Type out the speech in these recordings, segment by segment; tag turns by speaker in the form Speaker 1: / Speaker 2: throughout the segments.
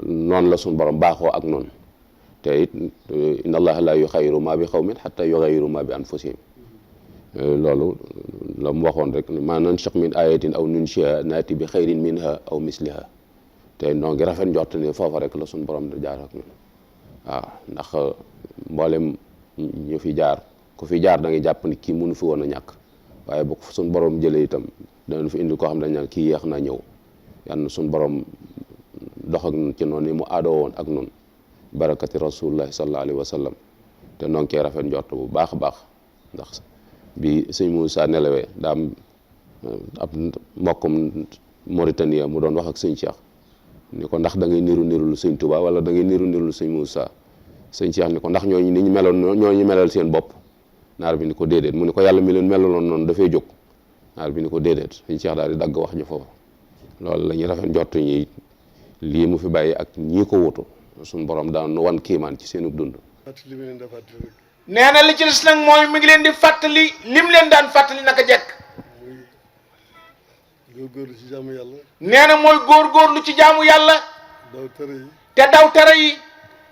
Speaker 1: noonu la suñu borom baaxoo ak noonu te it inna allaha la yuxayyiru ma bi xawmin xatta yuxayyiru ma bi anfusihim loolu la mu waxoon rek ma nansakh min ayatin aw nunshiha naati bi xayrin minha aw misliha te noo ngi rafet njort ne foofa rek la suñu borom di jaar ak ñun waaw ndax mboolem ñu fi jaar ku fi jaar da ngay jàpp ni kii mënu fi woon a ñàkk waaye bu suñu borom jëlee itam danañ fi indi koo xam ne dañ naan kii yéex naa ñëw yan suñu borom dox ak ñun ci noonu ni mu aadoo woon ak ñun barakati rasulullahi sallallahu alayhi wa sallam te noo ngi cee rafet njort bu baax a baax ndax bi sëñ Moussa nelawee daa am ab mbokkum Mauritanie mu doon wax ak sëñ Cheikh ni ko ndax da ngay niru lu sëñ Touba wala da ngay niru lu sëñ Moussa sëñ Cheikh ni ko ndax ñooñu ni ñu meloon ñooñu melal seen bopp naar bi ni ko déedéet mu ni ko yàlla mi leen melaloon noonu dafay jóg naar bi ni ko déedéet sëñ Cheikh daal di dagg wax ji foofu loolu la ñuy rafet njort ñi lii mu fi bàyyi ak ñii ko wutu suñu borom daan wan kiimaan ci seenu dund.
Speaker 2: nee na li ci des nag mooy mi ngi leen di fàttali lim leen daan fàttali naka jekk.
Speaker 3: góorgóorlu ci jaamu yàlla.
Speaker 2: nee na mooy góorgóorlu ci jaamu yàlla.
Speaker 3: daw tere yi.
Speaker 2: te daw tere yi.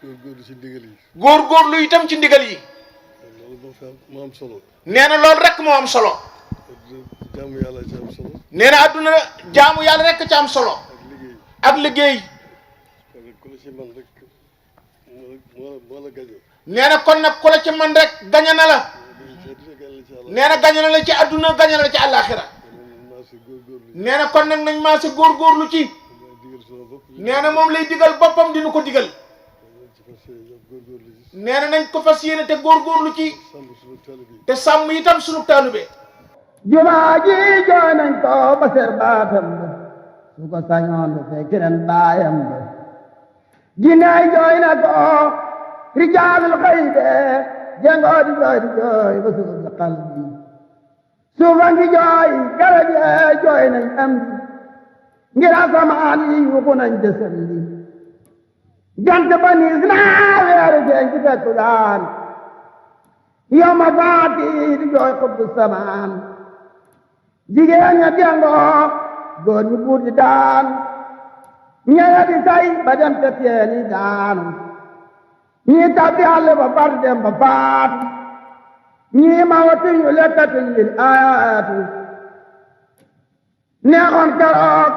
Speaker 3: góorgóorlu ci ndigal yi.
Speaker 2: góorgóorlu itam ci ndigal yi.
Speaker 3: loolu moo am solo.
Speaker 2: nee na loolu rek moo am solo.
Speaker 3: jaamu yàlla ci am solo.
Speaker 2: nee na adduna jaamu yàlla rek ci am solo. ak liggéey.
Speaker 3: ku la ci man rek moo la gañe.
Speaker 2: nee na kon nag ku la ci man rek gañe na la. nee na gañe na la ci adduna gañe na la ci àllaaxira. nee na kon nag nañ maa si góorgóorlu ci. nee na moom lay digal boppam dinu ko digal. nee na nañ ko fas yéene te góorgóorlu ci. te sàmm itam sunu taalube.
Speaker 4: jumaa ji jooy nañ ko ba ser baatam su ko sañoon du fekk ren baayam ba jinnaay jooy na ko rijaalul xaybe jengoo di jooy ba suuf si xal bi suufa ngi jooy garab yee jooy nañ am di ngir asamaan yi yuxu nañ jësam bi jant ba niis naa weeru feeñ ci takkusaan yow ma faati di jooy xutbu samaan jigéen ña dengoo góor ñu buur di daan ñeya di say ba dem te teeni daan ñii tabbi àll ba far dem ba faat ñii ma watu ñu lekkatuñ lil ayaatu neexoon keroog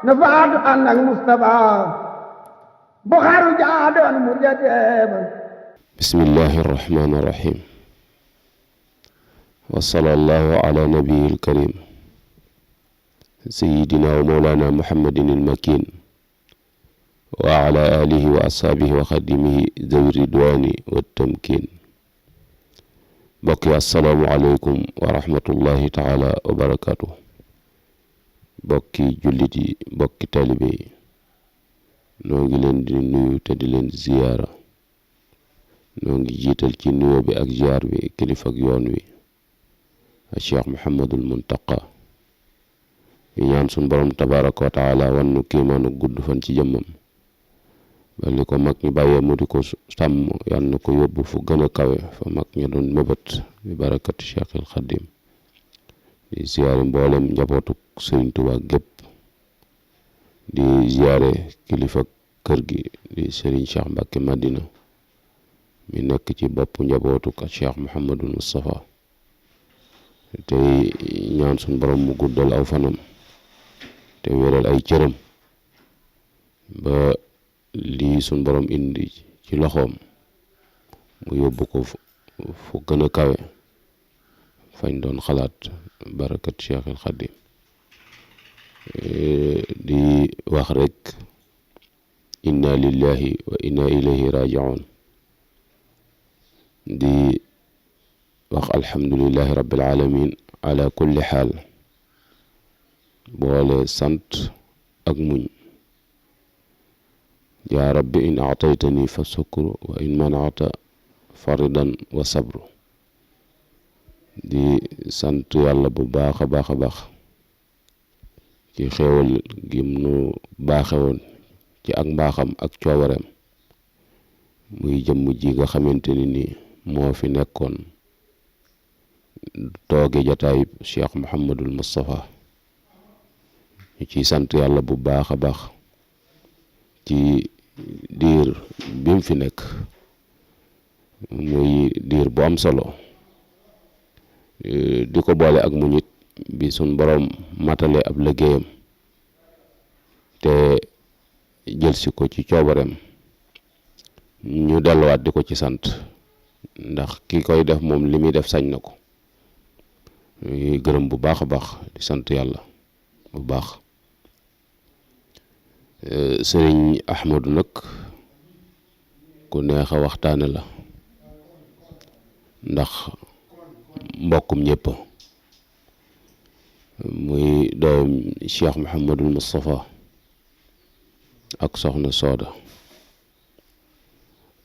Speaker 4: na faatu ànd ak Mustafa bu xaru jaadoon mu jadeeba
Speaker 1: bismillahi arrahmani irrahim wa sallallahu ala nabiyil karim sayyidina wa mawlana muhammadin al-makin wa ala alihi wa ashaabihi wa xadimihi zawi ridwani wa tamkin mbokk yi assalaamu aleykum wa rahmatullahi taala wa barakatuh mbokki jullit yi mbokki talibe yi noo ngi leen di nuyu te di leen ziyaara noo ngi jiital ci nuyoo bi ak ziyaar bi kilifa ak yoon wi a cheikh Muhammadul Muntaqa yi ñaan suñ borom tabaraka wa taala wan nu kiimaanu gudd fan ci jëmmam ba li ko mag ñi bàyyee mu di ko sàmm yal na ko yóbbu fu gën a kawe fa mag ñi doon mëbët bi barakati cheikhil xadim di ziyaare mboolem njabootu sëriñ Tuubaa gépp di ziyaare kilifa kër gi di sëriñ Cheikh Mbacke Madina mi nekk ci bopp njabootu ka cheikh Mouhamadul Moustapha tey ñaan suñ borom mu guddal aw fanam te wéral ay cëram ba lii suñ borom indi ci loxoom mu yóbbu ko fu gën a kawe fañ doon xalaat barakat cheikhil xadim di wax rek inna lillahi wa inna ilayhi raji'un di wax alhamdulillahi rabbil alamin ala kulli xaal boole sant ak muñ yaa rabbi in aataytani fa sukru wa in manata faridan wa sabru di sant yàlla bu baax a baax a baax ci xéewal gim nu baaxewoon ci ak mbaaxam ak coobareem muy jëmm ji nga xamante ni nii moo fi nekkoon tooge jataayub cheikh Mouhamadul Moustapha ñu ciy sant yàlla bu baax a baax ci bi mu fi nekk muy diir bu am solo di ko boole ak mu nit bi suñ boroom matale ab liggéeyam te jël si ko ci coobareem ñu delluwaat di ko ci sant ndax ki koy def moom li muy def sañ na ko gërëm bu baax a baax di sant yàlla bu baax. Sëriñ Ahmadu nag ku neex a waxtaane la ndax mbokkum ñëpp muy doom Cheikh Mouhamadul Moustapha ak soxna Sooda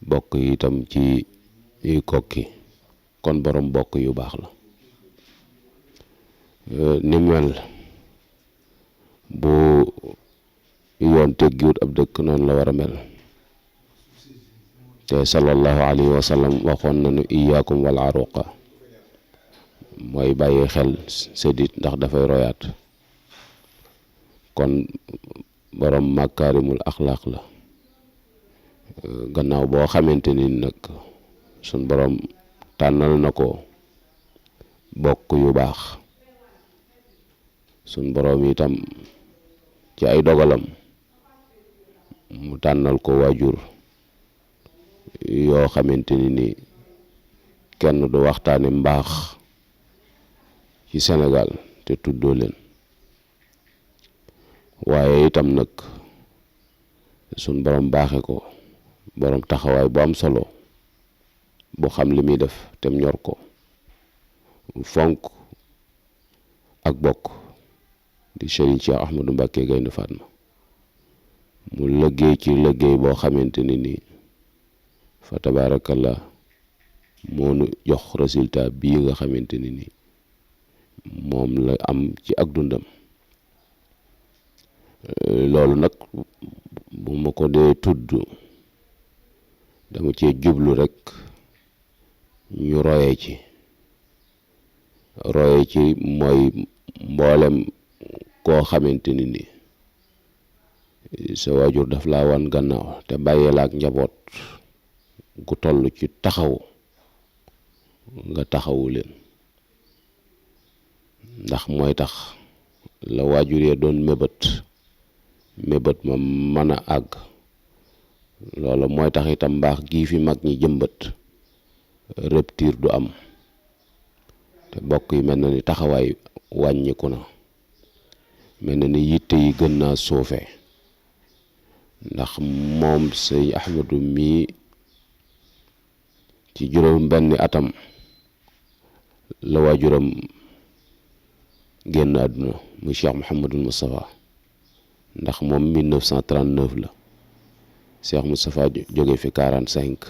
Speaker 1: bokk itam ci kokki kon borom bokk yu baax la ni mel bu yoon teggiwut ab dëkk noonu la war a mel te sallallahu alayhi wa sallam waxoon nañu iyaakum wal aruqa mooy bàyyi xel sédit ndax dafay royaat kon borom makaarimul axlaaq la gannaaw boo xamante ni nag suñ borom tànnal na ko bokk yu baax suñ borom itam ci ay dogalam mu tànnal ko waajur yoo xamante ni kenn du waxtaane mbaax ci Sénégal te tuddoo leen waaye itam nag suñ borom baaxe ko borom taxawaay bu am solo bu xam li muy def tem ñor ko fonk ak bokk di Sëriñ Cheikh Ahmadou Mbacké Gaïndé Fatma mu liggéey ci liggéey boo xamante ni fa tabarakallah moo nu jox résultat bii nga xamante ni moom la am ci ak dundam loolu nag bu ma ko dee tudd dama cee jublu rek ñu roye ci mooy mboolem koo xamante ni sa waajur daf laa wan gannaaw te bàyyee la ak njaboot gu toll ci taxaw nga taxawu leen ndax mooy tax la waajur yee doon mébét ma mën a àgg loola mooy tax itam mbaax gii fi mag ñi jëmbat rupture du am te bokk yi mel na ni taxawaay wàññiku na mel na ni yitte yi gën naa suufe ndax moom sëñ Ahmadu mii ci juróom benni atam la waajuram génn àdduna muy Cheikh Mouhamadul Moustapha ndax moom 1939 la Cheikh Moustapha jóge fi 45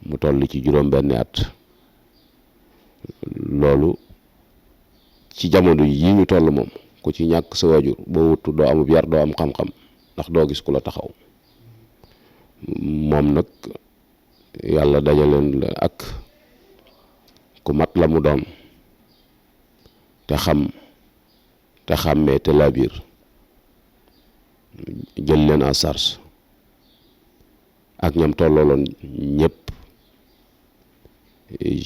Speaker 1: mu toll ci juróom benni at loolu ci jamono yi ñu toll moom ku ci ñàkk sa waajur boo wutu doo amub yar doo am xam-xam ndax doo gis ku la taxaw moom nag yàlla dajaleen la ak ku mat la mu doon te xam te xàmmee te laabiir jël leen en charge ak ñam tollooloon ñëpp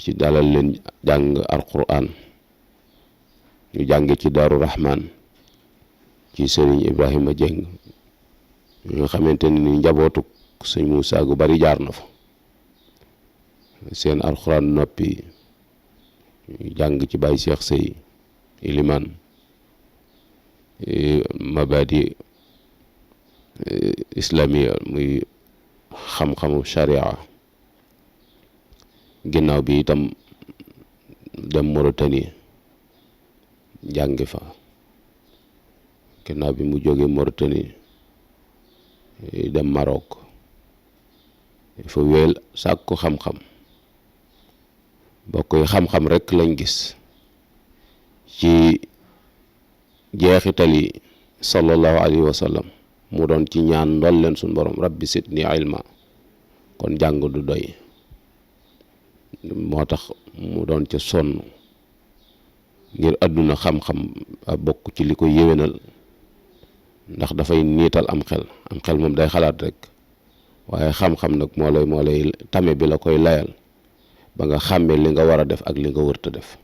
Speaker 1: ci dalal leen jàng alquran ñu jàng ci Daaru Rahman ci Sëriñ Ibrahima Dieng nga xamante ni njabootuk sëñ Moussa gu bari jaar na fa seen alxuraan noppi jàng ci Baye Cheikh Sey Iliman mabadi islamiya muy xam-xamu sharia ginnaaw bi itam dem Mauritanie jàngi fa ginnaaw bi mu jóge Mauritanie dem Maroc fa wéel sàkku xam-xam bokk yi xam-xam rek lañ gis ci jeexitali sallallahu alayhi wa sallam mu doon ci ñaan ndol leen suñ borom rabbi sidni ilma kon jàng du doy moo tax mu doon ca sonn ngir àdduna xam-xam a bokk ci li ko yéwénal ndax dafay niital am xel moom day xalaat rek waaye xam-xam nag moo lay tame bi la koy layal ba nga xàmmee li nga war a def ak li nga wërta def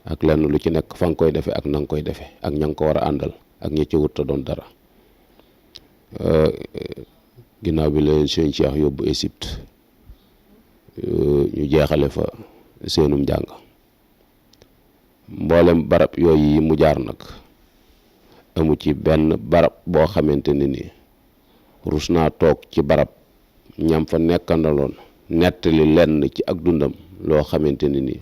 Speaker 1: ak lenn lu ci nekk fa nga koy defee ak na nga koy defee ak ña nga ko war a àndal ak ña ci wërta doon dara. ginnaaw bi la sëñ Cheikh yóbbu Égypte ñu jeexale fa seenum njàng mboolem barab yooyu yi mu jaar nag amu ci benn barab boo xamante ne ni rus naa toog ci barab ñam fa nekkandaloon nettali lenn ci ak dundam loo xamante ne ni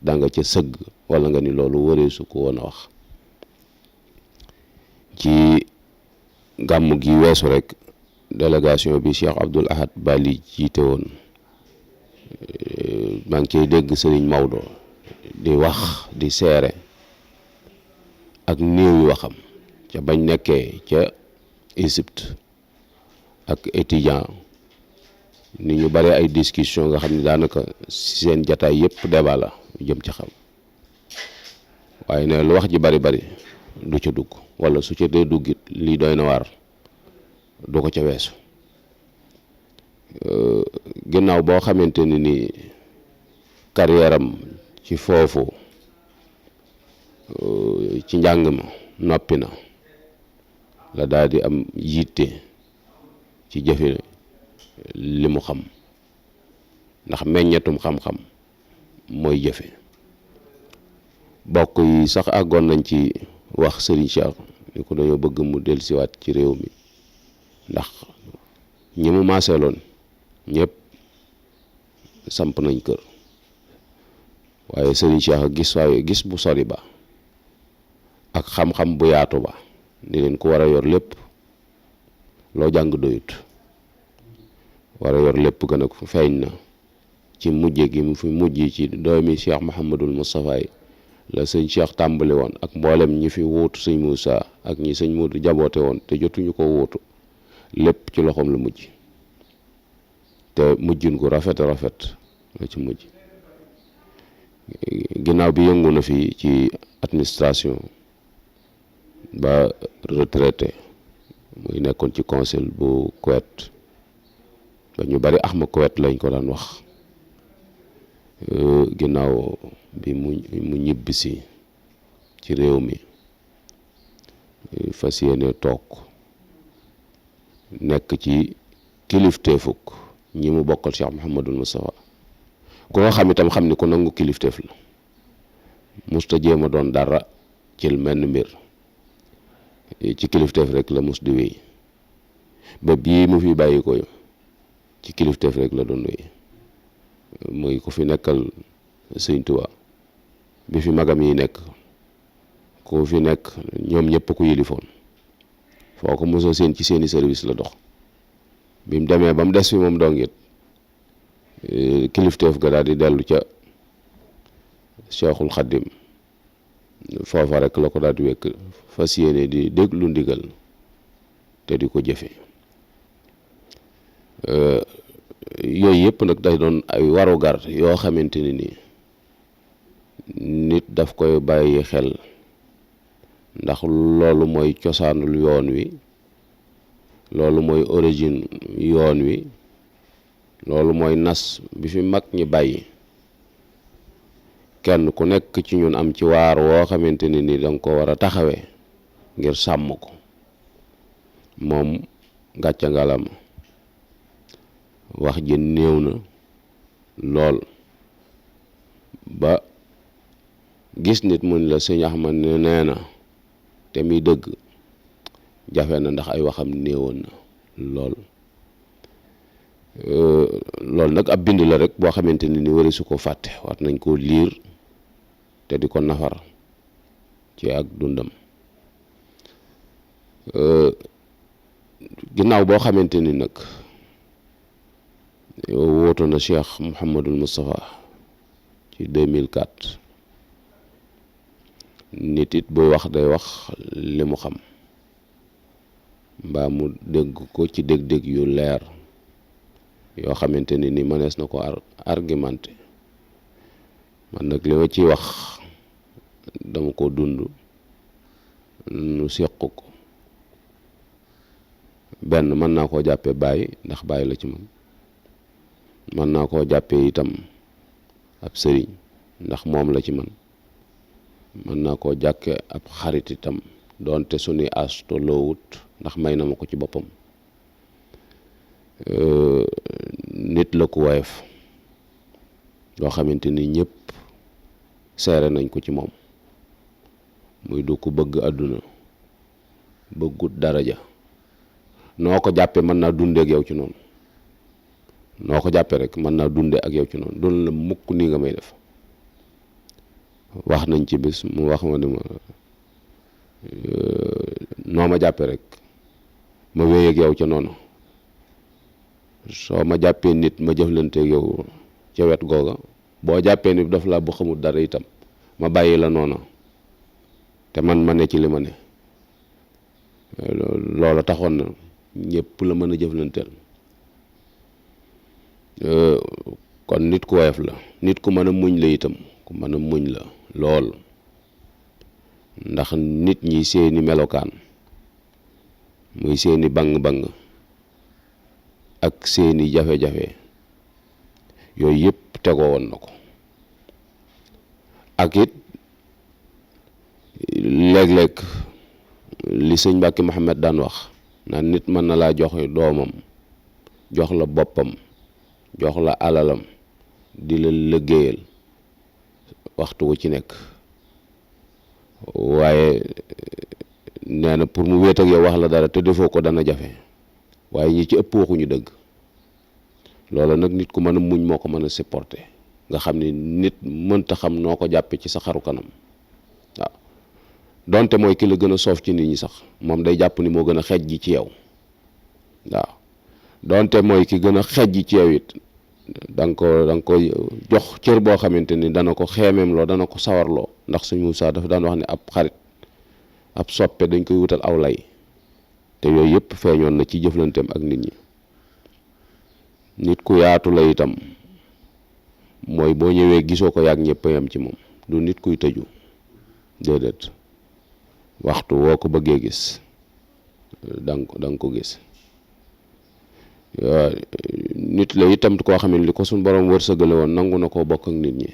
Speaker 1: da nga ca sëgg wala nga ni loolu wareesu ko woon a wax. ci gàmm gi weesu rek délégation bi Cheikh Abdoul Ahad Bali jiite woon maa ngi cay dégg Serigne Maodo di wax di seere ak néew yu waxam ca bañ nekkee ca Égypte ak étudiant ni ñu bare ay discussion nga xam ne daanaka seen jataay yëpp débat la jëm ci xam waaye ne lu wax ji bari du ca dugg wala su ca dee duggit lii doy na waar du ko ca weesu. ginnaaw boo xamante ni carrière am ci foofu ci njàng ma noppi na la daal di am yitte ci jëfe li mu xam ndax meññetum xam-xam mooy jëfe. bokk yi sax àggoon nañ ci wax Serigne Cheikh ni ko dañoo bëgg mu dellusiwaat ci réew mi ndax ñi mu maaseeloon ñëpp samp nañ kër waaye Serigne Cheikh gis bu sori ba ak xam-xam bu yaatu ba ni leen ko war a yor lépp loo jàng doyut war a yor lépp gën a feeñ na ci mujje gi mu fi mujj ci doomi Cheikh Mouhamadul Moustapha yi la sëñ Cheikh tàmbali woon ak mboolem ñi fi wuutu sëñ Moussa ak ñi sëñ Modou jaboote woon te jotuñu ko wuutu lépp ci loxoom la mujj te mujjin gu rafet la ci mujj. ginnaaw bi yëngu na fi ci administration ba retraité muy nekkoon ci conseil bu Kuwait ba ñu bari Ahma Kuwait lañ ko daan wax. ginnaaw bi mu ñibbisi ci réew mi fas yéene toog nekk ci kilifteefuk ñi mu bokkal Cheikh Mouhamadul Moustapha ku nga xam itam xam ni ku nangu kilifteef la musta jéem a doon dara ci menn mbir ci kilifteef rek la mus di wéy ba bii mu fi bàyyi ko ci kilifteef rek la doon wéy muy ku fi nekkal Sëñ Tuubaa bi fi magam yi nekk ku fi nekk ñoom ñëpp ku yilifoon foo ko mosoo seen ci seeni service la dox bi mu demee ba mu des fi moom dongit kilifteef ga daal di dellu ca Cheikhul Khadim foofa rek la ko daal di wekk fas yéene di déglu ndigal te di ko jëfe yooyu yëpp nag day doon ay warugar yoo xamante ni nii nit daf koy bàyyi xel ndax loolu mooy cosaanul yoon wi loolu mooy origine yoon wi loolu mooy nas bi fi mag ñi bàyyi kenn ku nekk ci ñun am ci waar woo xamante ni nii danga ko war a taxawee ngir sàmm ko moom gàcca ngalama wax ji néew na lool ba gis nit mun la sëñ Ahmad ne nee na te muy dëgg jafe na ndax ay waxam néewoon na lool loolu nag ab bind la rek boo xamante ni wari su ko fàtte war nañ koo liir te di ko nafar ci ak dundam ginnaaw boo xamante ni nag wootu na Cheikh Mouhamadul Moustapha ci 2004 nit it buy wax day wax li mu xam mbaa mu dégg ko ci dégg-dégg yu leer yoo xamante ni mënees na ko argumenté man nag li ma ciy wax dama ko dund nu seq ko benn mën naa koo jàppee bàyyi ndax bàyyi la ci man, mën naa koo jàppee itam ab sëriñ ndax moom la ci man, mën naa koo jàkke ab xarit itam doonte suñuy as tolloowut ndax may na ma ko ci boppam. nit la ku woyof loo xamante ni ñëpp seere nañ ko ci moom, muy du ku bëgg àdduna, bëggut daraja. noo ko jàppe mën naa dunde ak yow ci noonu, noo ko jàppe rek mën naa dunde ak yow ci noonu, doon la mukk nii nga may def. wax nañ ci bis mu wax ma ni ma noo ma jàppe rek ma wéy ak yow ca noonu, soo ma jàppee nit ma jëflante ak yow ca wet googa, boo jàppee ni daf la bu xamul dara itam ma bàyyi la noona te man ma ne ci li ma ne. loola taxoon na ñëpp la mën a jëflanteel. kon nit ku woyof la, nit ku mën a muñ la itam, ku mën a muñ la lool, ndax nit ñi seeni melokaan muy seeni bang-bang ak seeni jafe-jafe yooyu yëpp tegoo woon na ko. ak it léeg-léeg li sëñ Mbàkke Muhammad daan wax naan nit mën na laa joxe doomam, jox la boppam, jox la alalam, di la liggéeyal waxtu wu ci nekk, waaye nee na pour mu wéet ak yow wax la dara te defoo ko dana jafe, waaye ñi ci ëpp waxuñu dëgg. loolu nag nit ku mën a muñ moo ko mën a supporter, nga xam ni nit mënta xam noo ko jàppe ci sa xaru kanam. waaw donte mooy ki la gën a soof ci nit ñi sax, moom day jàpp ni moo gën a xeej ji ci yow. waaw donte mooy ki gën a xeej ji ci yow it da nga ko jox cër boo xamante ni dana ko xeemeem loo, dana ko sawarloo. ndax sëñ Moussa dafa daan wax ne ab xarit, ab soppe dañ koy wutal aw lay, te yooyu yëpp feeñoon na ci jëflanteem ak nit ñi. nit ku yaatu la itam, mooy boo ñëwee gisoo ko yàgg ñëpp yam ci moom, du nit kuy tëju, déedéet. waxtu woo ko bëggee gis danga ko gis. nit la itam koo xam ne li ko suñ borom wërsëgale woon nangu na koo bokk ak nit ñi.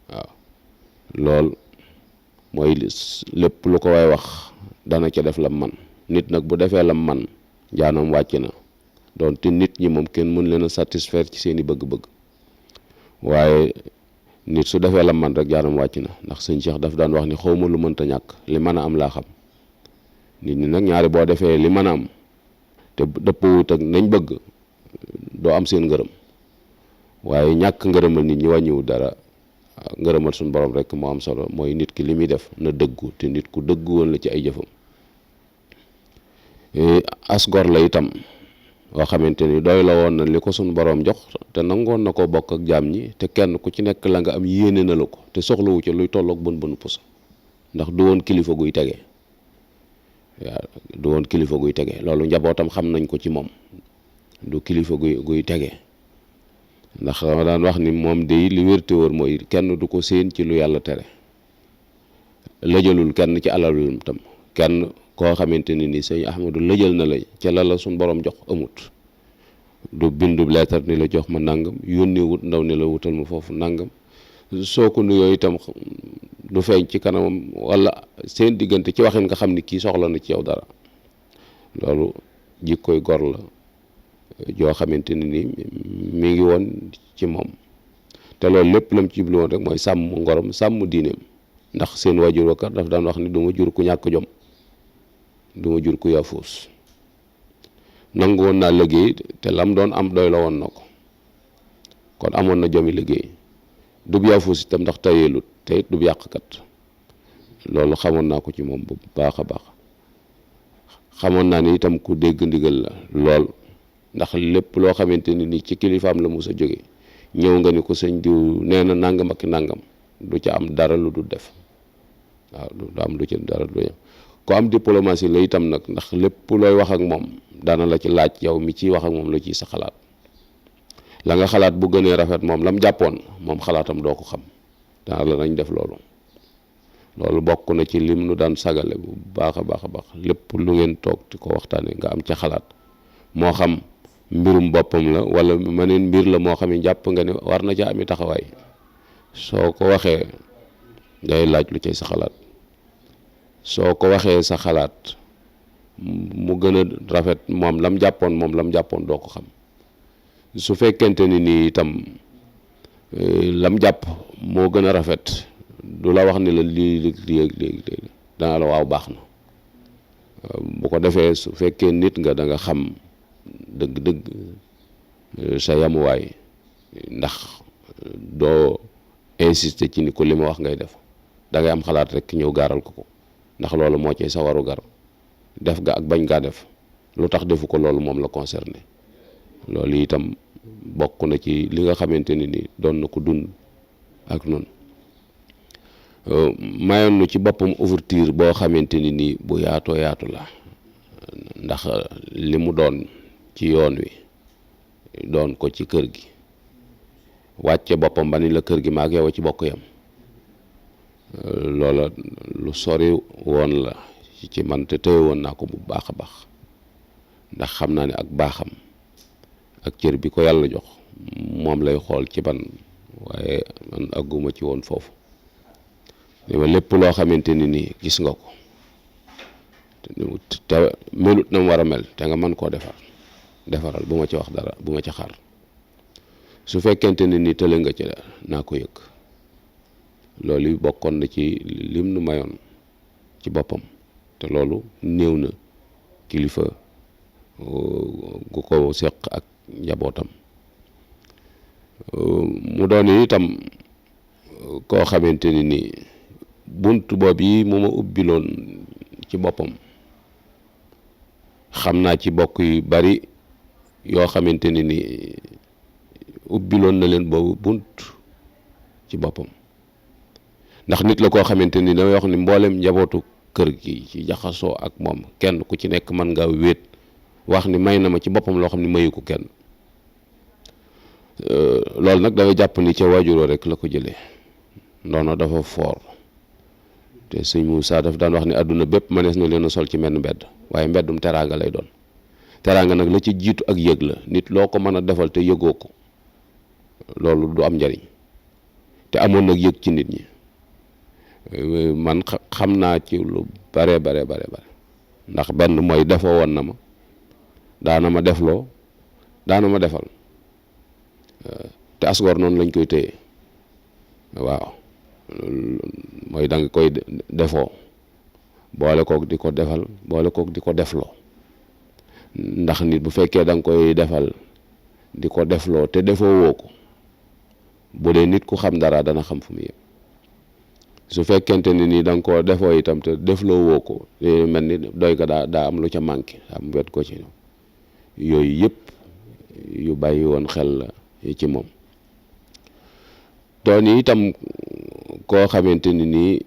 Speaker 1: waaw lool mooy lépp lu ko way wax dana ca def lam man. nit nag bu defee lam man jaanam wàcc na, doonte nit ñi moom kenn mën leen a satisfaire ci seeni bëgg-bëgg, waaye nit su defee lam man rek jaanam wàcc na. ndax sëñ Cheikh daf daan wax ni xawma lu mënta ñàkk, li mën a am laa xam. nit ñi nag ñaari boo defee li mën a am te dëppwut ak nañ bëgg, doo am seen ngërëm, waaye ñàkk ngërëmal nit ñi wàññiwu dara. ngërëmal suñu borom rek moo am solo. mooy nit ki li muy def na dëggu, te nit ku dëggu woon la ci ay jëfam. as gor la itam boo xamante ni doy la woon na li ko suñu borom jox, te nangoon na koo bokk ak jaam ñi, te kenn ku ci nekk la nga am yéene na la ko, te soxlawu ci luy tolloog bën bënu pusa. ndax du woon kilifa guy tege. waaw du woon kilifa guy tege, loolu njabootam xam nañ ko ci moom. du kilifa guy tege, ndax dama daan wax ni moom day li wérte wóor mooy kenn du ko séen ci lu yàlla tere. lëjalul kenn ci alalul tam, kenn koo xamante ni sëñ Ahmadu lëjal na la ca la suñ borom jox amut. du bindu leetar ni la jox ma nangam, yónnee wut ndaw ni la wutal ma foofu nangam. soo ko nuyoo itam du feeñ ci kanamam, wala seen diggante ci waxin nga xam ni kii soxla na ci yow dara. loolu jikkoy gor la joo xamante ni mi ngi woon ci moom, te loolu lépp lam ci jublu woon rek mooy sàmm ngorom, sàmm diineem. ndax seen waajur wakkat daf daan wax ni du ma jur ku ñàkk jom, du ma jur ku yafuus. nangu woon naa liggéey, te lam doon am doy la woon na ko, kon amoon na jomi liggéey. dub yafuus itam ndax tayeelut, te it dub yàqkat. loolu xamoon naa ko ci moom bu baax a baax. xamoon naa ni itam ku dégg ndigal la lool, ndax lépp loo xamante ni ci kilifaam la mos a jóge ñëw nga ni ko sëñ diw nee na nangam ak nangam, du ca am dara lu dul def. waaw du am lu ci dara du ko am diplomatie la itam nag, ndax lépp looy wax ak moom daana la ci laaj yow mi ciy wax ak moom la ciy sa xalaat. la nga xalaat bu gënee rafet moom lam jàppoon moom xalaatam doo ko xam, daana la nañ def loolu. loolu bokk na ci lim nu daan sagale bu baax a baax a baax. lépp lu ngeen toog di ko waxtaane nga am ca xalaat moo xam mbirum boppam la wala meneen mbir la moo xam ne jàpp nga ne war na ca ami taxawaay soo ko waxee day laaj lu cay sa xalaat soo ko waxee sa xalaat mu gën a rafet moom lam jàppoon doo ko xam su fekkente ni nii itam lam jàpp moo gën a rafet du la wax ni la lii dana la waaw baax na bu ko defee su fekkee nit nga da nga xam dëgg-dëgg sa yamuwaay ndax doo insister ci ni ko li ma wax ngay def da ngay am xalaat rek ñëw gaaral ko ndax loolu moo ci sa waru gar def ga ak bañ gaa def lu tax defu ko loolu moom la concerné loolu itam bokk na ci li nga xamante ne ni doon na ko dund ak noonu mayoon nu ci boppam ouverture boo xamante ni nii bu yaatoo yaatu la ndax li mu doon ci yoon wi doon ko ci kër gi wàcce boppam ba ni la kër gi maag yow ci bokk yam loola lu sori woon la ci man te tëye woon naa ko bu baax a baax ndax xam naa ne ak baaxam ak cër bi ko yàlla jox moom lay xool ci ban waaye man àgguma ci woon foofu li ma lépp loo xamante ni nii gis nga ko te melut na mu war a mel te nga mën koo defaral bu ma ci wax dara bu ma ci xaar su fekkente ne ni tële nga ci naa ko yëg loolu yi bokkoon na ci lim nu mayoon ci boppam te loolu néew na kilifa gu ko seq ak njabootam mu doon itam koo xamante ni nii bunt boobu yi mu ma ubbiloon ci boppam xam naa ci bokk yu bari yoo xamante ni nii ubbiloon na leen boobu bunt ci boppam ndax nit la koo xamante ni damay wax ni mboolem njabootu kër gi ci jaxasoo ak moom kenn ku ci nekk mën nga wéet wax ni may na ma ci boppam loo xam ne mayu ko kenn loolu nag dangay jàpp ni ca waajuroo rek la ko jëlee ndono dafa foor te sëñ Moussa daf daan wax ni àdduna bépp mënees na leen a sol ci menn mbedd waaye mbeddum teraanga lay doon teraanga nag la ci jiitu ak yëg la nit loo ko mën a defal te yëgoo ko loolu du am njariñ te amoon nag yëg ci nit ñi man xam naa ci lu bare ndax benn mooy defoo woon na ma daana ma defloo daana ma defal te asgoor noonu lañ koy téye waaw mooy da nga koy defoo boole kook di ko defal boole kook di ko defloo ndax nit bu fekkee da nga koy defal di ko defloo te defoo woo ko bu dee nit ku xam dara dana xam fu mu yem su fekkente ni nii da nga koo defoo itam te defloo woo ko mel ni doy ga daa am lu ca manqué am wet ko ci yooyu yëpp yu bàyyi woon xel la ci moom doon itam koo xamante ni nii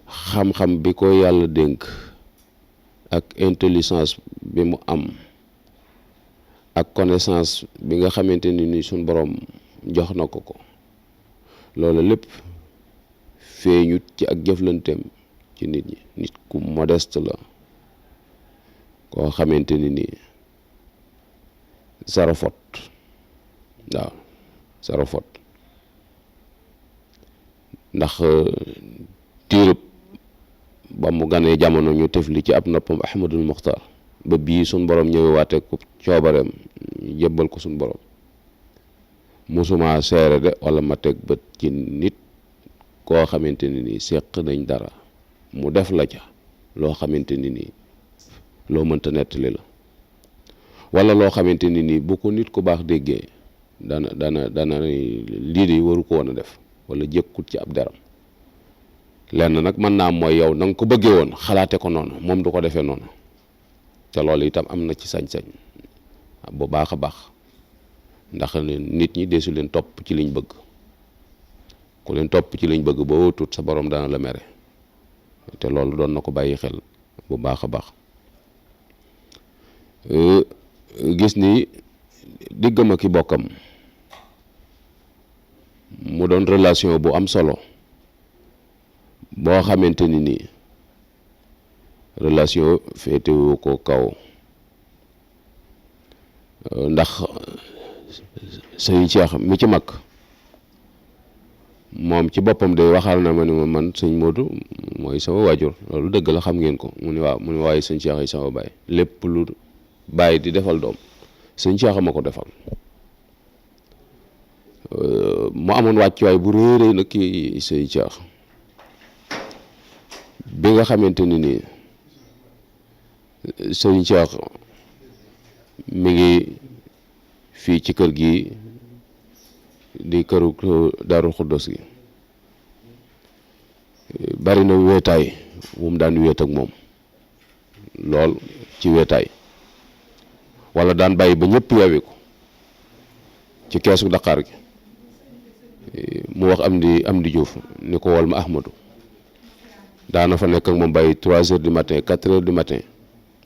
Speaker 1: xam-xam bi ko yàlla dénk ak intelligence bi mu am ak connaissance bi nga xamante ni nii suñ borom jox na ko loolu lépp feeñut ci ak jëflanteem ci nit ñi nit ku modeste la koo xamante ni nii zéro faute waaw zéro faute ndax tiirub ba mu ganee jamono ñu tefli ci ab noppam Ahmadul Muxtar ba bii suñ borom ñëwee waate ko coobareem jébbal ko suñ borom musuma seere de wala ma teg bët ci nit koo xamante ni nii seq nañ dara mu def la ca loo xamante ni nii loo mënta nettali la wala loo xamante ni nii bu ko nit ku baax déggee dana lii de waru ko woon a def wala jëkkut ci ab deram lenn nag mën naa mooy yow na nga ko bëggee woon xalaate ko noonu moom du ko defee noonu te loolu itam am na ci sañ-sañ bu baax a baax ndax nit ñi deesu leen topp ci liñ bëgg ku leen topp ci liñ bëgg boo tut sa borom dana la mere te loolu doon na ko bàyyi xel bu baax a baax gis ni diggam ak i bokkam mu doon relation bu am solo boo xamante ni nii relation féetewu ko kaw ndax sëñ Cheikh mi ci mag moom ci boppam day waxal na ma ni ma man sëñ Modou mooy sama waajur loolu dëgg la xam ngeen ko mu ni waaw mu ni waaye sëñ Cheikh ay sama baay lépp lu baay di defal doom sëñ Cheikh ma ko defal mu amoon wàccuwaay bu réeré nag ki sëñ Cheikh bi nga xamante ni nii sëñ Cheikh mi ngi fii ci kër gi di këru Daaru Xuddos gi bari na weetaay wu mu daan weet ak moom lool ci weetaay wala daan bàyyi ba ñëpp yeewi ko ci keesu Dakar gi mu wax am di Juuf ni ko wol ma Ahmadou daana fa nekk ak moom bàyyi 3 heures du matin 4 heures du matin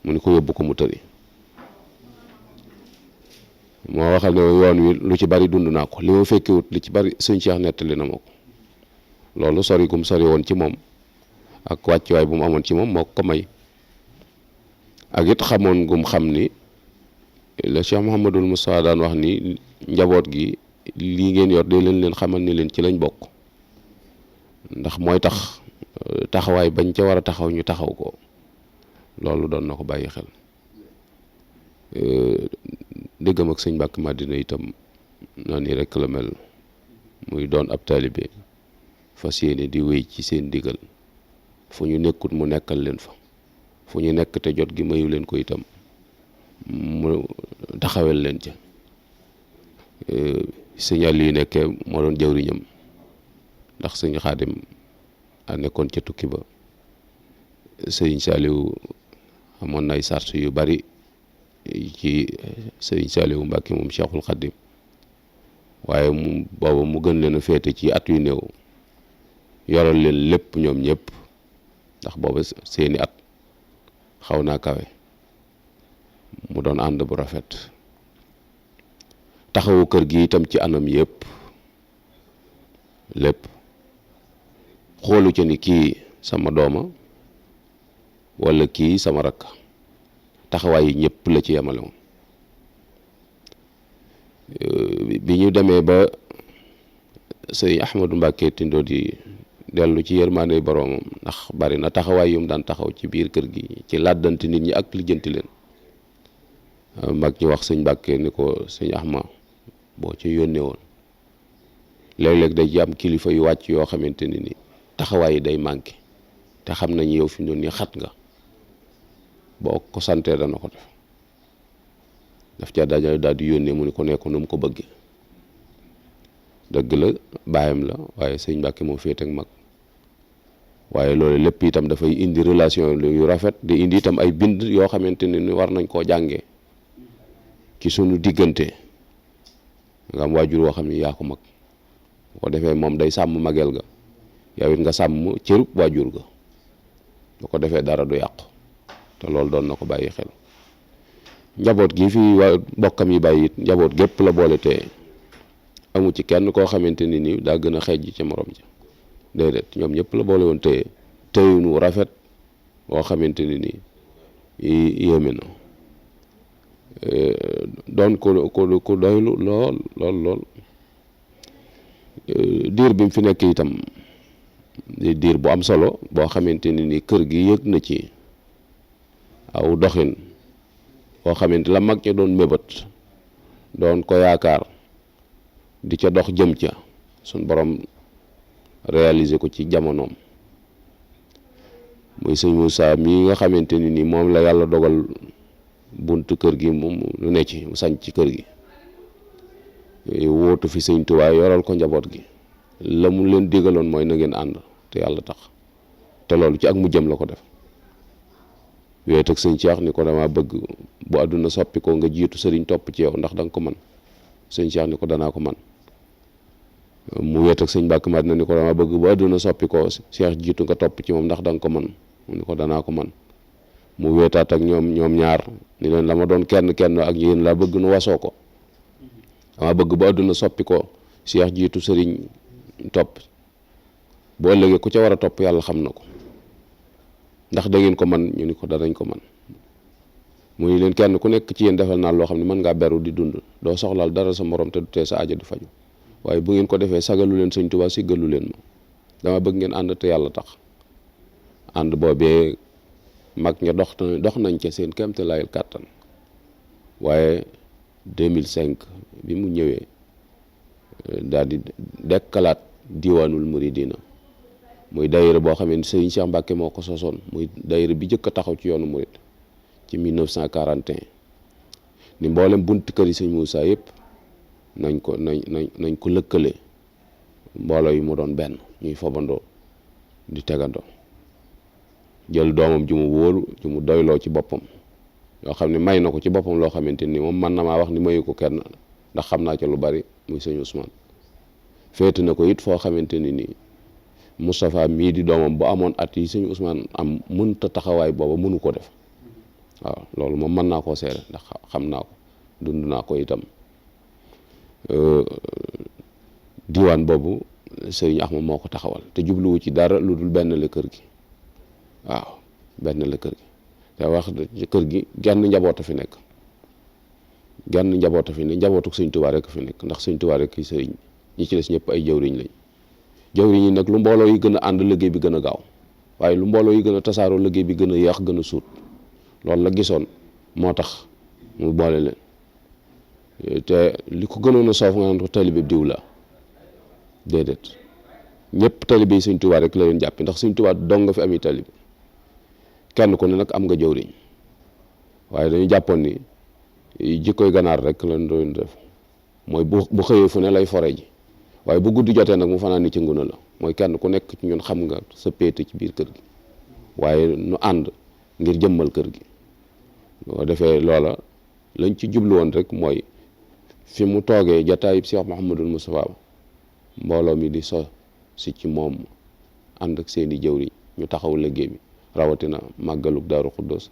Speaker 1: mu ni ko yóbbu ko mu tëri moo waxal ne yoon wi lu ci bari dund naa ko li ma fekkewut li ci bari sëñ Cheikh nettali na ma ko loolu sori gum sori woon ci moom ak wàccuwaay bu mu amoon ci moom moo ko may ak it xamoon gum xam ni la Cheikh Mouhamadul Moustapha daan wax ni njaboot gi lii ngeen yor de leen xamal ni leen ci lañ bokk ndax mooy tax taxawaay bañ ca war a taxaw ñu taxaw ko loolu doon na ko bàyyi xel déggam ak sëñ Mbàkke Madina itam noonu rek la mel muy doon ab taalibe fas yéene di wéy ci seen digal fu ñu nekkut mu nekkal leen fa fu ñu nekk te jot gi mayu leen ko itam mu taxawel leen ca signal yi nekkee moo doon jawriñam ndax sëñ Xaadim a nekkoon ca tukki ba sëñ Saaliw amoon na ay sart yu bari ci sëñ Saaliw Mbàkke moom Cheikhul Xaadim waaye mu booba mu gën leen a féete ci at yu néew yoral leen lépp ñoom ñëpp ndax booba seeni at xaw naa kawe mu doon ànd bu rafet taxawu kër gi itam ci anam yëpp lépp xoolu ca ni kii sama dooma walla kii sama rakk taxawaay yi ñëpp la ci yemale moom bi ñu demee ba sëñ Ahmadou Mbàkke Tindo di dellu ci yërmaande boroomam ndax bari na taxawaay yu mu daan taxaw ci biir kër gi ci làddanti nit ñi ak lijjanti leen mag ñi wax sëñ Mbàkke ni ko sëñ Ahma boo ci yónnee woon léeg-léeg day ci am kilifa yu wàcc yoo xamante ni taxawaay yi day manqué te xam nañu yow fi mu doon nii xat nga boo ko santee dana ko def daf ca daal di yónnee mu ni ko nekk nu mu ko bëggee dëgg la baayam la waaye sëñ Mbàkke moo féete ak mag waaye loolu lépp itam dafay indi relation yu rafet di indi itam ay bind yoo xamante ne ni war nañ koo jàngee ci sunu diggante nga am waajur woo xam ne yaa ko mag bu ko defee moom day sàmm mageel ga yow it nga sàmm cërub waajur ga bu ko defee dara du yàqu te loolu doon na ko bàyyi xel njaboot gi fi bokkam yi bàyyi it njaboot gépp la boole te amu ci kenn koo xamante ni nii daa gën a xeej ci morom ji déedéet ñoom ñëpp la boole woon téye téyunu rafet boo xamante ni nii yéeme na doon ko doylu lool diir bi mu fi nekk itam diir bu am solo boo xamante ni nii kër gi yëg na ci aw doxin boo xamante la mag ña doon mébét doon ko yaakaar di ca dox jëm ca suñ borom réaliser ko ci jamonoom muy sëñ Moussa mii nga xamante ni nii moom la yàlla dogal buntu kër gi moom lu ne ci mu sañ ci kër gi wóotu fi sëñ Tuubaa yoral ko njaboot gi la mu leen digaloon mooy na ngeen ànd te yàlla tax te loolu ci ak mu jëm la ko def wéet ak sëñ Cheikh ni ko dama bëgg bu àdduna soppi ko nga jiitu sëriñ topp ci yow ndax da nga ko man sëñ Cheikh ni ko danaa ko man mu wéet ak sëñ Mbàkke Madina ni ko dama bëgg bu àdduna soppi ko Cheikh jiitu nga topp ci moom ndax da nga ko man mu ni ko danaa ko man mu wéetaat ak ñoom ñaar ni leen la ma doon kenn ak yéen laa bëgg nu wasoo ko dama bëgg bu àdduna soppi ko Cheikh jiitu sëriñ topp bu ëllëgee ku ca war a topp yàlla xam na ko ndax da ngeen ko man ñu ni ko danañ ko man mu ni leen kenn ku nekk ci yéen defal naa loo xam ne mën ngaa beru di dund doo soxlaal dara sa morom te du tee sa aajo di faju waaye bu ngeen ko defee sagalu leen sëñ Tuubaa siggalu leen ma dama bëgg ngeen ànd te yàlla tax ànd boobee mag ña dox nañ ca seen kéemte layel kàttan waaye 2005 bi mu ñëwee daal di dekkalaat diwaanul muridina muy daayira boo xam ne sëriñ Cheikh Mbacke moo ko sosoon muy daayira bi jëkk a taxaw ci yoonu murid ci 1941 ni mboolem bunti kër yi sëñ Moussa yëpp nañ ko lëkkale mbooloo yi mu doon benn ñuy fobandoo di tegandoo jël doomam ju mu wóolu ju mu doyloo ci boppam yoo xam ne may na ko ci boppam loo xamante ni moom man na maa wax ni mayu ko kenn ndax xam naa ca lu bari muy sëñ Ousmane féete na ko it foo xamante ni nii Moustapha mii di doomam bu amoon at yi sëñ Ousmane am mënta taxawaay booba mënu ko def waaw loolu moom mën naa koo seere ndax xam naa ko dund naa ko itam diwaan boobu sëriñ Axma moo ko taxawal te jubluwu ci dara lu dul benn la kër gi waaw benn la kër gi te wax ci kër gi genn njaboot a fi nekk genn njaboot a fi nekk njabootu sëñ Tuubaa rek fi nekk ndax sëñ Tuubaa rek ki sëriñ ñi ci des ñëpp ay jawriñ lañ jawriñ yi nag lu mbooloo yi gën a ànd liggéey bi gën a gaaw waaye lu mbooloo yi gën a tasaaroo liggéey bi gën a yéex gën a suut loolu la gisoon moo tax mu boole leen te li ko gënoon a soof nga naan ko taalibe diw la déedéet ñëpp taalibe yi sëñ Tuubaa rek la leen jàppe ndax sëñ Tuubaa dong nga fi ami taalibe kenn ku ne nag am nga jawriñ waaye dañu jàppoon ni jikkoy ganaar rek lañ doon def mooy bu xëyee fu ne lay fore ji waaye bu guddi jotee nag mu fanaan ni ci nguna la mooy kenn ku nekk ci ñun xam nga sa péete ci biir kër gi waaye nu ànd ngir jëmmal kër gi boo defee loola lañ ci jublu woon rek mooy fi mu toogee jataayub Cheikh Mouhamadul Moustapha mbooloo mi di so si ci moom ànd ak seeni jëwriñ ñu taxaw liggéey bi rawatina màggalug Daaru Xuddoos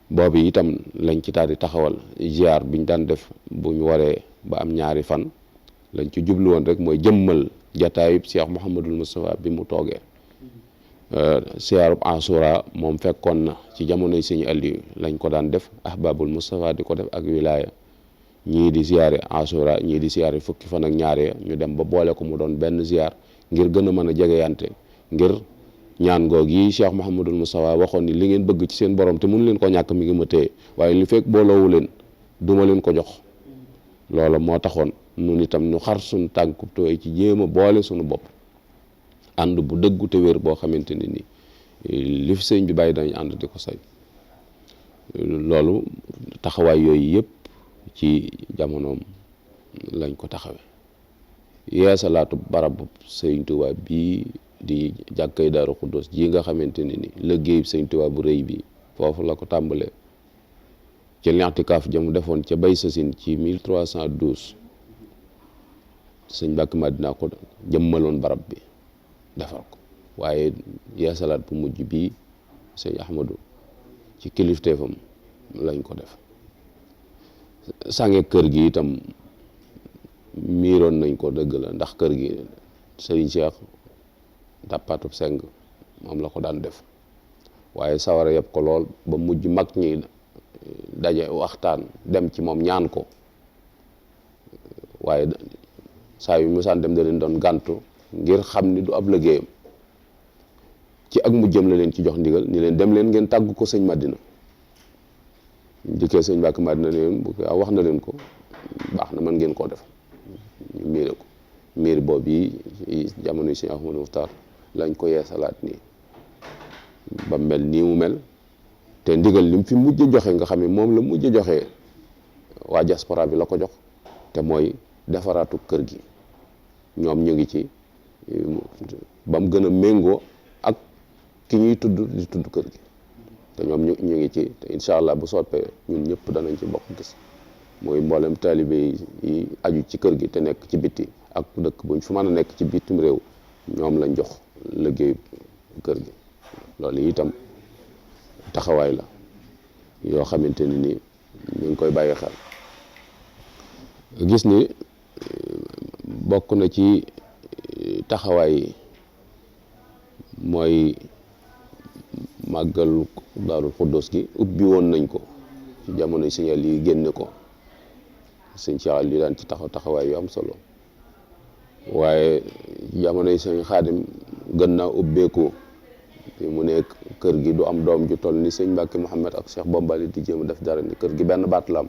Speaker 1: boobu itam lañ ci daal di taxawal ziar biñ daan def bu ñu waree ba am ñaari fan lañ ci jublu woon rek mooy jëmmal jataayub Cheikh Mouhamadul Moustapha bi mu toogee siyaarub Asura moom fekkoon na ci jamonoy sëñ Aliou lañ ko daan def ahbabul Moustapha di ko def ak wilaya ñii di siyaare Asura ñii di siyaare fukki fan ak ñaare ñu dem ba boole ko mu doon benn ziar ngir gën a mën a jegeyante ngir ñaan goog yi Cheikh Mouhamadul Moustapha waxoon ni li ngeen bëgg ci seen borom te mënu leen ko ñàkk mi ngi ma téye waaye li fekk booloowu leen duma leen ko jox loola moo taxoon nun itam ñu xar suñu tànkub tooy ci jéem a boole suñu bopp ànd bu dëggu te wér boo xamante ne ni li fi sëñ bi bàyyi dañu ànd di ko say loolu taxawaay yooyu yëpp ci jamonoom lañ ko taxawe yeesalaatu barab sëñ Tuubaa bii di jàkkay Daaru Xuddoos ji nga xamante ne ni liggéey sëñ Tuubaa bu rëy bi foofu la ko tàmbalee ci l'intikaaf jëm defoon ca bay sasin ci 1312 sëñ Mbàkke Madina ko jëmmaloon barab bi defar ko waaye yeesalaat bu mujj bii sëñ Ahmadu ci kilifteefam lañ ko def sange kër gi itam miiroon nañ ko dëgg la ndax kër gi sëriñ Cheikh dàppatub seng moom la ko daan def waaye sawara yëpp ko lool ba mujj mag ñi daje waxtaan dem ci moom ñaan ko waaye saa yu musaan dem da leen doon gàntu ngir xam ni du ab liggéeyam ci ak mujjam la leen ci jox ndigal ni leen dem leen ngeen tàggu ko sëñ Madina dikkee sëñ Mbàkke Madina leen bu wax na leen ko baax na man ngeen koo def ñu miire ko miir boobu yi jamono yi sëñ Ahmadou Muxtaar lañ ko yeesalaat nii ba mel nii mu mel te ndigal li mu fi mujj joxe nga xam ne moom la mujj joxe waa diaspora bi la ko jox te mooy defaraatu kër gi ñoom ñu ngi ci ba mu gën a méngoo ak ki ñuy tudd di tudd kër gi te ñoom ñu ngi ci te incha allah bu soppee ñun ñëpp danañ ci bokk gis mooy mboolem taalibe yi aju ci kër gi te nekk ci bitti ak dëkk buñ fu mën a nekk ci bitim réew ñoom lañ jox liggéey kër gi loolu itam taxawaay la yoo xamante ni nii ñu ngi koy bàyyi xel gis ni bokk na ci taxawaay yi mooy màggalu Daaru Xuddoos gi ubbi woon nañ ko jamono signal yi génne ko sëñ Cheikh li daan ci taxawaay yu am solo waaye jamono yi sëñ Xaadim gën naa ubbeeku mu ne kër gi du am doom ju toll ni sëñ Mbàkke Mouhamed ak Cheikh Bombali di jéem a def dara ni kër gi benn baat la am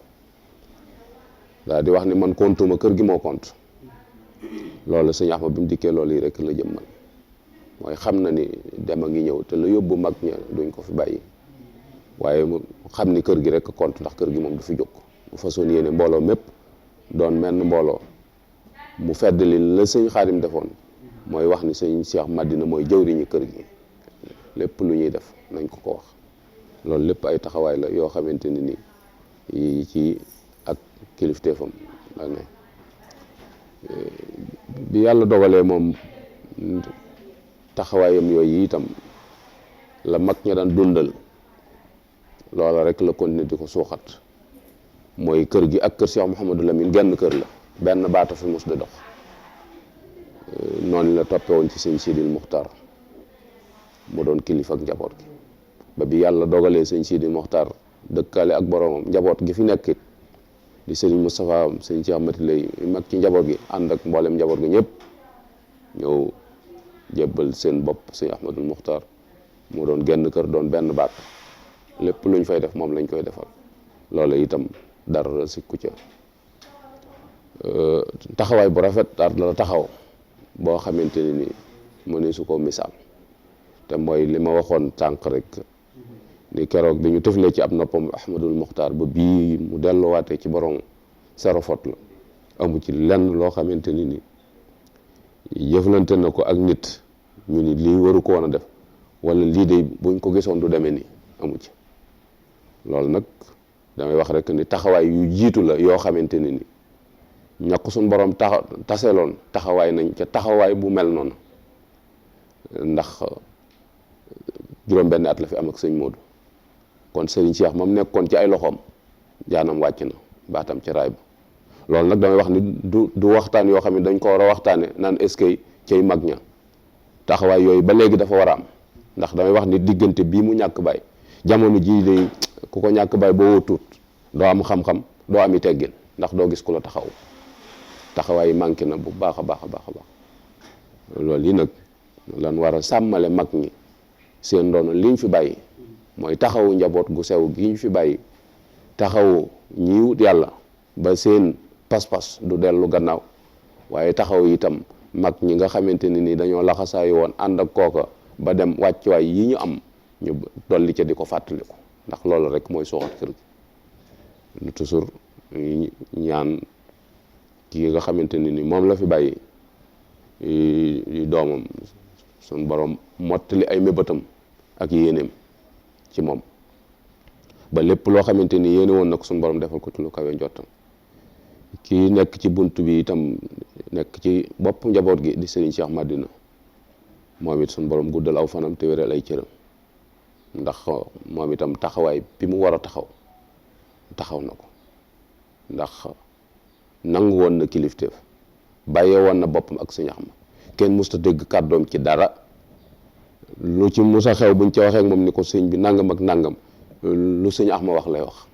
Speaker 1: daal di wax ni man kontuma kër gi moo kont loolu sëñ Ahmad bi mu dikkee loolu yi rek la jëmmal mooy xam na ni dem a ngi ñëw te la yóbbu mag ña duñ ko fi bàyyi waaye mu xam ni kër gi rek compte ndax kër gi moom du fi jóg bu façon yéene mbooloo mépp doon menn mbooloo mu feddali la sëñ Xaadim defoon mooy wax ni sëñ Cheikh Madina mooy jëwriñu kër gi lépp lu ñuy def nañ ko ko wax loolu lépp ay taxawaay la yoo xamante ni nii ci ak kilifteefam la ne bi yàlla dogalee moom taxawaayam yooyu itam la mag ña daan dundal loola rek la continuer di ko suuxat mooy kër gi ak kër Cheikh Mouhamadou Lamine genn kër la benn baata fi mus di dox noonu la toppe woon ci sëñ Sidil Muxtaar mu doon kilifa ak njaboot gi ba bi yàlla dogalee sëñ Sidil Muxtaar dëkkaale ak boromam njaboot gi fi nekk di sëriñ Moustapha sëñ Cheikh Mati lay mag ci njaboot gi ànd ak mboolem njaboot gi ñëpp ñëw jébbal seen bopp sëñ Ahmadul Muxtaar mu doon genn kër doon benn baat lépp luñ fay def moom lañ koy defal loola itam dara sikku ca taxawaay bu rafet daal la taxaw boo xamante ni mu ne su ko misaal te mooy li ma waxoon tànk rek ni keroog bi ñu tëflee ci ab noppam Ahmadul Muxtaar ba bii mu delluwaatee ci borom sero fot la amu ci lenn loo xamante ni jëflante na ko ak nit ñu ni lii waru ko woon a def wala lii de buñ ko gisoon du demee nii amu ci loolu nag damay wax rek ni taxawaay yu jiitu la yoo xamante ni ñàkk suñ borom taseloon taxawaay nañ ca taxawaay bu mel noonu ndax juróom-benn at la fi am ak sëñ Modou kon sëriñ Cheikh moom nekkoon ci ay loxoom jaanam wàcc na baatam ci raay ba loolu nag damay wax ni du waxtaan yoo xam ne dañ ko war a waxtaane naan est-ce que cay mag ña taxawaay yooyu ba léegi dafa war a am ndax damay wax ni diggante bii mu ñàkk baay jamono jii day ku ko ñàkk baay boo wóotuut doo am xam-xam doo ami teggin ndax doo gis ku la taxaw taxawaay yi manqué na bu baax a baax a baax a baax loolu yi nag lan war a sàmmale mag ñi seen ndono liñ fi bàyyi mooy taxawu njaboot gu sew gi ñu fi bàyyi taxawu ñi wut yàlla ba seen pas-pas du dellu gannaaw waaye taxaw itam mag ñi nga xamante ni dañoo laxasaayu woon ànd ak kooka ba dem wàccuwaay yi ñu am ñu dolli ca di ko fàttaliku ndax loolu rek mooy suuxat kër gi toujours ñaan kii nga xamante ni moom la fi bàyyi doomam suñ borom mottali ay mébétam ak yéeneem ci moom ba lépp loo xamante ni yéene woon na ko suñ borom defal ko ci lu kawe njottam kii nekk ci bunt bi itam nekk ci bopp njaboot gi di Serigne Cheikh Madina moom it suñ borom guddal aw fanam te wéral ay cëram ndax moom itam taxawaay bi mu war a taxaw na ko ndax nangu woon na kilifteef bàyyee woon na boppam ak sëñ Axma kenn musta dégg kàddoom ci dara lu ci musa xew buñ ca waxee ak moom ni ko sëñ bi nangam ak nangam lu sëñ Axma wax lay wax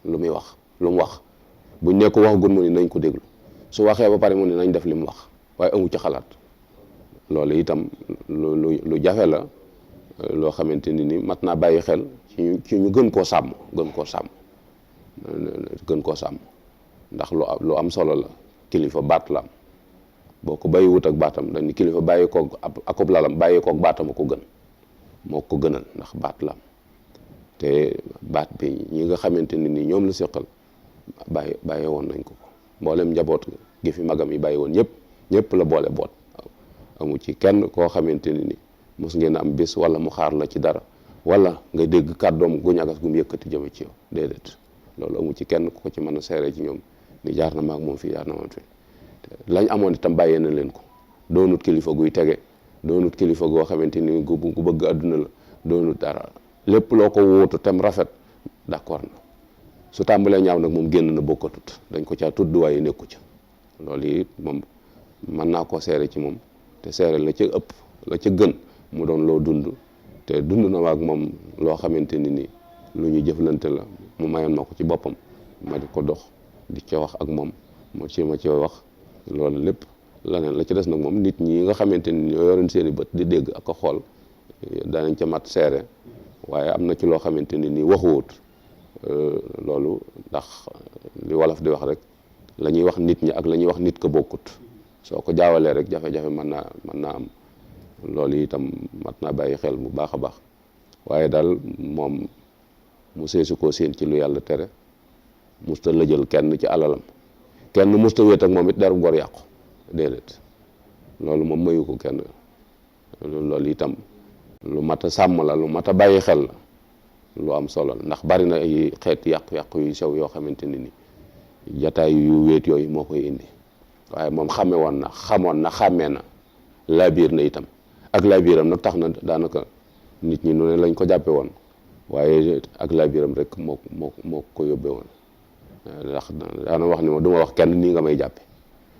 Speaker 1: lu muy wax lu mu wax buñ ne ko wax gun mu ni nañ ko déglu su waxee ba pare mu ni nañ def li mu wax waaye amu ci xalaat loolu itam lu jafe la loo xamante ni mat naa bàyyi xel ci ñu gën koo sàmm ndax lu am solo la kilifa baat la am boo ko bàyyi wut ak baatam dañ ni kilifa bàyyi koog akub lalam bàyyi koog baatam a ko gën moo ko gënal ndax baat la am te baat bi ñi nga xamante ni ñoom la seqal bàyyi woon nañ ko mboolem njaboot gi fi magam yi bàyyi woon ñëpp la boole boot amu ci kenn koo xamante ni mos ngeen am bés wala mu xaar la ci dara wala nga dégg kàddoom gu ñagas gu mu yëkkati jëme ci yow déedéet loolu amu ci kenn ku ko ci mën a seere ci ñoom ni jaar na maag moom fii jaar na moom fii lañ amoon itam bàyyee na leen ko doonut kilifa guy tege doonut kilifa goo xamante ni gu bëgg àdduna la doonut dara lépp loo ko wóotu tem rafet d'accord na su tàmbalee ñaaw nag moom génn na bokkatut dañ ko caa tudd waaye nekku ca loolu yi moom mën naa koo seere ci moom te seere la ca ëpp la ca gën mu doon loo dund te dund na waag moom loo xamante ni lu ñu jëflante la mu mayoon ma ko ci boppam ma di ko dox di ca wax ak moom ma ci wax loolu lépp leneen la ci des nag moom nit ñi nga xamante ni ñoo yoroon seen i bët di dégg ak a xool danañ ca mat seere waaye am na ci loo xamante ni nii waxuwut loolu ndax li wolof di wax rek la ñuy wax nit ñi ak la ñuy wax nit ko bokkut soo ko jaawalee rek jafe-jafe mën naa am loolu itam mat naa bàyyi xel bu baax a baax waaye daal moom mu seesu koo séen ci lu yàlla tere musta lëjal kenn ci alalam kenn musta wéet ak moom it deru gor yàqu déedéet loolu moom mayu ko kenn loolu itam lu mat a sàmm la lu mat a bàyyi xel la lu am solo la ndax bari na ay xeet yàqu-yàqu yu sew yoo xamante ni jataay yu wéet yooyu moo koy indi waaye moom xamoon na xàmmee na laabiir na itam ak laabiiram nag tax na daanaka nit ñi nu ne lañ ko jàppe woon waaye ak laabiiram rek moo ko yóbbe woon ndax daana wax ni ma du ma wax kenn nii nga may jàppe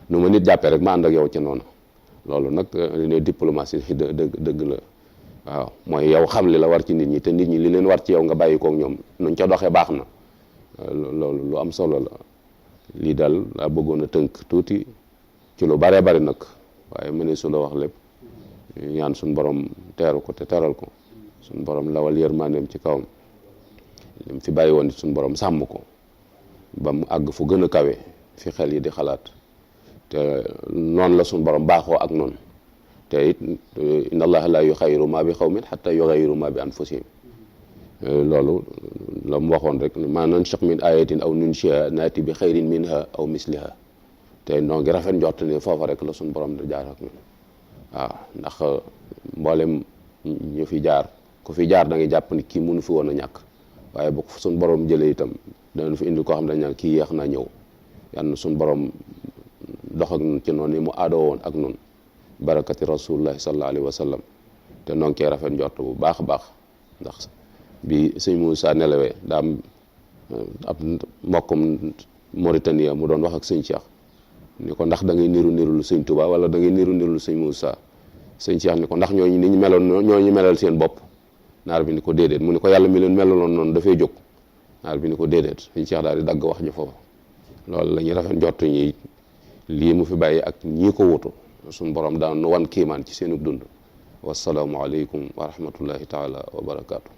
Speaker 1: nu ma nit jàppee rek ma ànd ak yow ca noonu loolu nag ne diplomatie dëgg la waaw mooy yow xam li la war ci nit ñi te nit ñi li leen war ci yow nga bàyyi kook ñoom nuñ ca doxee baax na loolu lu am solo la lii daal laa bëggoon a tënk tuuti ci lu baree bari nag waaye mëne su la wax lépp ñaan suñ borom teeru ko te teral ko suñ borom lawal yërmandeem ci kawam lim fi bàyyi woon suñ borom sàmm ko ba mu àgg fu gën a kawe fi xel yi di xalaat te noonu la suñ borom baaxoo ak noonu te it inna allaha la yuxayyiru ma bi xawmin xatta yuxayyiru ma bi anfusihim loolu la mu waxoon rek ma nansakh min ayatin aw nunshiha naati bi xayrin minha aw misliha te noo ngi rafet njort ne foofa rek la suñ borom di jaar ak ñun waaw ndax mboolem ñu fi jaar ku fi jaar da ngay jàpp ni kii mënu fi woon a ñàkk waaye bu ko suñ borom jëlee itam danañ fi indi koo xam ne dañ naan kii yéex naa ñëw yal na suñ borom dox ak ñun ci noonu ni mu aadoo woon ak ñun barakati rasulullahi sallallahu alayhi wa sallam te noo ngi koy rafet njort bu baax a baax ndax bi sëñ Moussa nelawee daa am ab mbokkum Mauritanie mu doon wax ak sëñ Cheikh ni ko ndax da ngay niru lu sëñ Touba wala da ngay niru lu sëñ Moussa sëñ Cheikh ni ko ndax ñooñu ni ñu meloon ñooñu melal seen bopp naar bi ni ko déedéet mu ni ko yàlla mi leen melaloon noonu dafay jóg naar bi ni ko déedéet sëñ Cheikh daal di dagg wax ji foofu loolu la ñuy rafet njort ñi lii mu fi bàyyi ak ñii ko wutu suñu borom daan nu wan kiimaan ci seenu dund wasalaamu aleykum wa rahmatullahi taala wa barakaatu